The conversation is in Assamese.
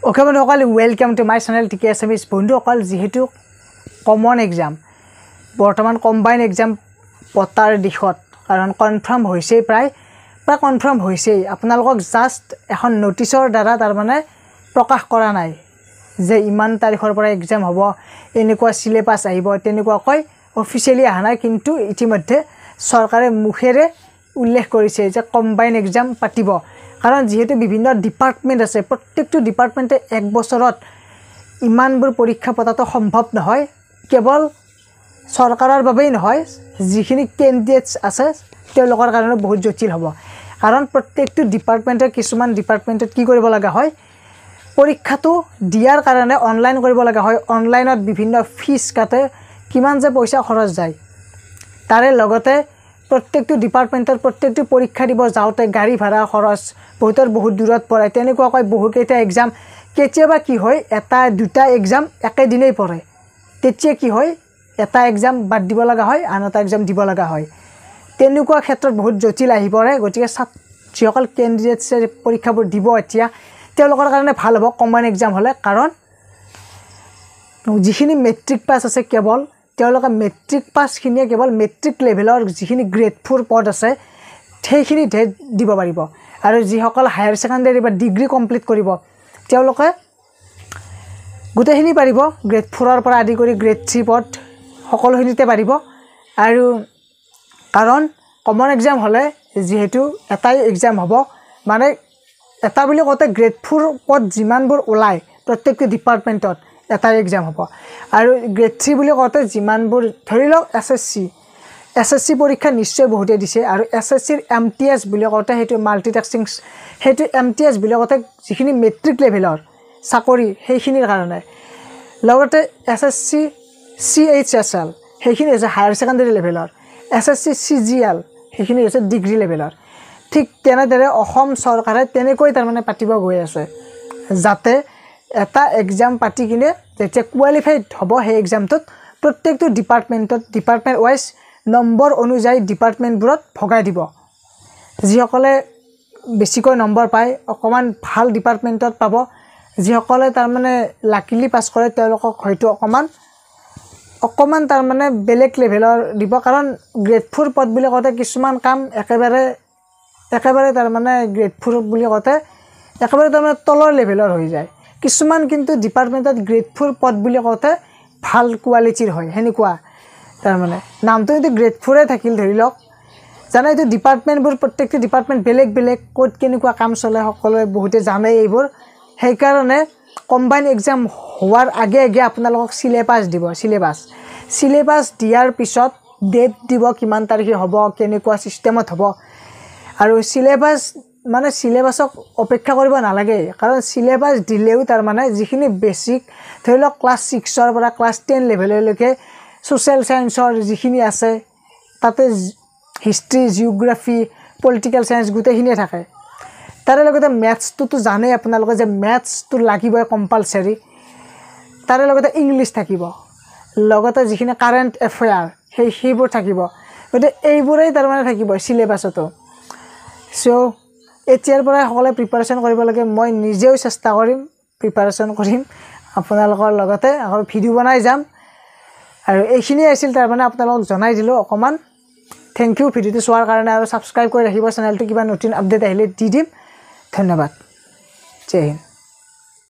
অ'কে বন্ধুসকল, welcome to my channel T K Assamese. বন্ধুসকল, যিহেতু কমন এক্সাম বৰ্তমান কম্বাইন এক্সাম পতাৰ দিশত, কাৰণ কনফাৰ্ম হৈছেই, প্ৰায় প্ৰায় কনফাৰ্ম হৈছেই। আপোনালোকক জাষ্ট এখন ন'টিছৰ দ্বাৰা তাৰমানে প্ৰকাশ কৰা নাই যে ইমান তাৰিখৰ পৰা এক্সাম হ'ব, এনেকুৱা চিলেবাছ আহিব, তেনেকুৱাকৈ অফিচিয়েলি অহা নাই। কিন্তু ইতিমধ্যে চৰকাৰে মুখেৰে উল্লেখ কৰিছে যে কম্বাইন এক্সাম পাতিব। কাৰণ যিহেতু বিভিন্ন ডিপাৰ্টমেণ্ট আছে, প্ৰত্যেকটো ডিপাৰ্টমেণ্টে এক বছৰত ইমানবোৰ পৰীক্ষা পতাটো সম্ভৱ নহয়। কেৱল চৰকাৰৰ বাবেই নহয়, যিখিনি কেণ্ডিডেটছ আছে তেওঁলোকৰ কাৰণেও বহুত জটিল হ'ব। কাৰণ প্ৰত্যেকটো ডিপাৰ্টমেণ্টৰ কিছুমান ডিপাৰ্টমেণ্টত কি কৰিব লগা হয়, পৰীক্ষাটো দিয়াৰ কাৰণে অনলাইন কৰিব লগা হয়। অনলাইনত বিভিন্ন ফিজ কাটে, কিমান যে পইচা খৰচ যায়। তাৰে লগতে প্ৰত্যেকটো ডিপাৰ্টমেণ্টৰ প্ৰত্যেকটো পৰীক্ষা দিব যাওঁতে গাড়ী ভাড়া খৰচ, বহুতৰ বহুত দূৰত পৰে। তেনেকুৱাকৈ বহুকেইটা এক্সাম কেতিয়াবা কি হয়, এটা দুটা এক্সাম একেদিনেই পৰে। তেতিয়া কি হয়, এটা এক্সাম বাদ দিব লগা হয়, আন এটা এক্সাম দিব লগা হয়। তেনেকুৱা ক্ষেত্ৰত বহুত জটিল আহি পৰে। গতিকে যিসকল কেণ্ডিডেটছে পৰীক্ষাবোৰ দিব এতিয়া, তেওঁলোকৰ কাৰণে ভাল হ'ব কম্বাইন এক্সাম হ'লে। কাৰণ যিখিনি মেট্ৰিক পাছ আছে, কেৱল তেওঁলোকে মেট্ৰিক পাছখিনিয়ে কেৱল মেট্ৰিক লেভেলৰ যিখিনি গ্ৰেড ফ'ৰ পদ আছে সেইখিনিতহে দিব পাৰিব। আৰু যিসকল হায়াৰ ছেকেণ্ডেৰী বা ডিগ্ৰী কমপ্লিট কৰিব, তেওঁলোকে গোটেইখিনি পাৰিব, গ্ৰেড ফ'ৰৰ পৰা আদি কৰি গ্ৰেড থ্ৰী পদ সকলোখিনিতে পাৰিব। আৰু কাৰণ কমন এক্সাম হ'লে যিহেতু এটাই এক্সাম হ'ব, মানে এটা বুলি কওঁতে গ্ৰেড ফ'ৰ পদ যিমানবোৰ ওলায় প্ৰত্যেকটো ডিপাৰ্টমেণ্টত এটাই এক্সাম হ'ব। আৰু গ্ৰেড থ্ৰী বুলি কওঁতে যিমানবোৰ, ধৰি লওক S S C, S S C পৰীক্ষা নিশ্চয় বহুতে দিছে। আৰু এছ এছ চিৰ এম টি এছ বুলি কওঁতে সেইটো মাল্টিটাস্কিং, সেইটো এম টি এছ বুলি কওঁতে যিখিনি মেট্ৰিক লেভেলৰ চাকৰি সেইখিনিৰ কাৰণে। লগতে S S C C H S L সেইখিনি হৈছে হায়াৰ ছেকেণ্ডেৰী লেভেলৰ, S S C C G L সেইখিনি হৈছে ডিগ্ৰী লেভেলৰ। ঠিক তেনেদৰে অসম চৰকাৰে তেনেকৈ তাৰমানে পাতিব গৈ আছে, যাতে এটা এক্সাম পাতি কিনে যেতিয়া কোৱালিফাইড হ'ব সেই এক্সামটোত প্ৰত্যেকটো ডিপাৰ্টমেণ্টত ডিপাৰ্টমেণ্ট ৱাইজ নম্বৰ অনুযায়ী ডিপাৰ্টমেণ্টবোৰত ভগাই দিব। যিসকলে বেছিকৈ নম্বৰ পায়, অকণমান ভাল ডিপাৰ্টমেণ্টত পাব। যিসকলে তাৰমানে লাকিলি পাছ কৰে, তেওঁলোকক হয়তো অকণমান অকণমান তাৰমানে বেলেগ লেভেলৰ দিব। কাৰণ গ্ৰেড ফ'ৰ পদ বুলি কওঁতে কিছুমান কাম একেবাৰে একেবাৰে তাৰমানে গ্ৰেড ফ'ৰ বুলি কওঁতে একেবাৰে তাৰমানে তলৰ লেভেলৰ হৈ যায়। কিছুমান কিন্তু ডিপাৰ্টমেণ্টত গ্ৰেড ফ'ৰ পদ বুলি কওঁতে ভাল কোৱালিটিৰ হয়। সেনেকুৱা তাৰমানে নামটো কিন্তু গ্ৰেড ফ'ৰে থাকিল ধৰি লওক। জানে, এইটো ডিপাৰ্টমেণ্টবোৰ প্ৰত্যেকটো ডিপাৰ্টমেণ্ট বেলেগ বেলেগ, ক'ত কেনেকুৱা কাম চলে সকলোৱে বহুতে জানে এইবোৰ। সেইকাৰণে কম্বাইন এক্সাম হোৱাৰ আগে আগে আপোনালোকক চিলেবাছ দিব। চিলেবাছ দিয়াৰ পিছত ডেট দিব, কিমান তাৰিখে হ'ব, কেনেকুৱা ছিষ্টেমত হ'ব। আৰু চিলেবাছ মানে চিলেবাছক অপেক্ষা কৰিব নালাগে, কাৰণ চিলেবাছ দিলেও তাৰমানে যিখিনি বেছিক, ধৰি লওক ক্লাছ ছিক্সৰ পৰা ক্লাছ 10 লেভেললৈকে ছ'চিয়েল ছায়েন্সৰ যিখিনি আছে, তাতে হিষ্ট্ৰী, জিঅ'গ্ৰাফী, পলিটিকেল ছায়েন্স গোটেইখিনিয়ে থাকে। তাৰে লগতে মেথছটোতো জানেই আপোনালোকে যে মেথছটো লাগিবই কম্পালচাৰী। তাৰে লগতে ইংলিছ থাকিব, লগতে যিখিনি কাৰেণ্ট এফেয়াৰ সেইবোৰ থাকিব। গতিকে এইবোৰেই তাৰমানে থাকিব চিলেবাছতো। চ' এতিয়াৰ পৰাই সকলোৱে প্ৰিপাৰেশ্যন কৰিব লাগে। মই নিজেও চেষ্টা কৰিম, প্ৰিপাৰেশ্যন কৰিম আপোনালোকৰ লগতে, আকৌ ভিডিঅ' বনাই যাম। আৰু এইখিনিয়ে আছিল তাৰমানে, আপোনালোকক জনাই দিলোঁ অকণমান। Thank U ভিডিঅ'টো চোৱাৰ কাৰণে আৰু ছাবস্ক্ৰাইব কৰি ৰাখিব চেনেলটো। কিবা নতুন আপডেট আহিলে দি দিম। ধন্যবাদ, জয় হিন্দ।